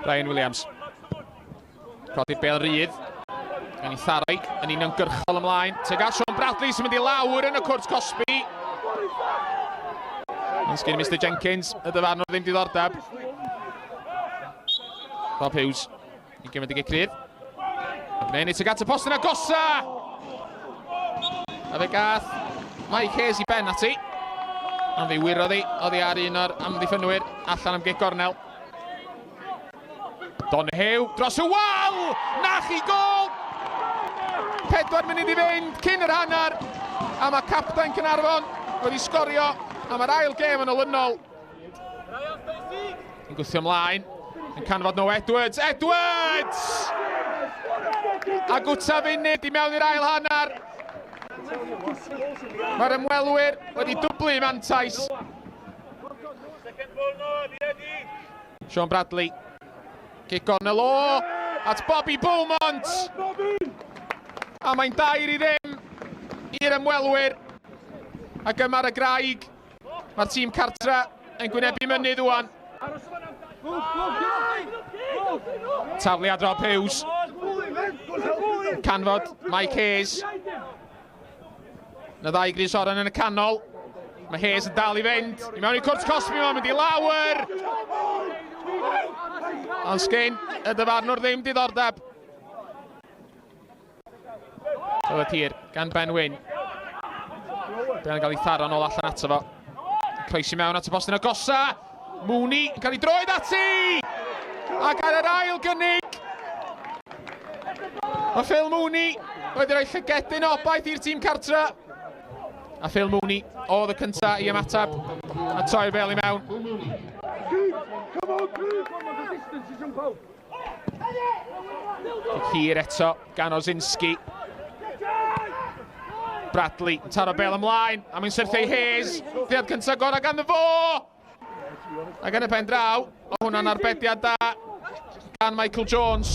Ryan Williams. Codi'r bel rydd. Gan ei tharoi yn uniongyrchol ymlaen. Tuag at Sean Bradley sy'n mynd i lawr yn y cwrt cosbi. Ond sgyn Mr Jenkins, y dyfarnwr ddim diddordeb. Rob Hughes yn gymryd y gic rydd. A gwneud ni tuag at y postyn agosa! A fe gath Mike Hayes i ben ati. Ond fe wyrodd hi oddi ar un o'r amddiffynwyr allan am gic gornel. Donahue dros y wal! Na chi gol! 4 munud i fynd cyn yr hanner a mae capten Caernarfon wedi sgorio am yr ail gêm yn olynol. Yn gwthio ymlaen, yn canfod Noah Edwards. Edwards! A gwta funud i mewn i'r ail hanner. Mae'r ymwelwyr wedi dwblu mantais. Sean Bradley. Gic gornel o at Bobby Beaumont. A mae'n 2-0 i'r ymwelwyr. Ac yma ar y graig, mae'r tîm cartra yn gwynebu mynydd wan. Tafliad Rob Hughes. Canfod Mike Hayes. Na ddau grys oren yn y canol. Mae Hayes yn dal i fynd. I mewn i cwrt cosbi, mae'n mynd i lawr. Ond sgyn y dyfarnwr ddim diddordeb. Tywed hir gan Ben Wyn. Ben yn cael ei tharo nôl allan ato fo. Croesi mewn at y postyn agosa. Mooney yn cael ei droed ati! Ac ar yr ail gynnig, mae Phil Mooney wedi rhoi llygedyn o obaith i'r tîm cartra. A Phil Mooney oedd y cyntaf i ymateb a troi'r bel i mewn. Cic hir eto gan Ozinski. Bradley yn taro bel ymlaen a mae'n syrthio i Hayes. Ddiad cyntaf gorau gan fo! Ac yn y pen draw, o hwnna'n arbediad da gan Michael Jones.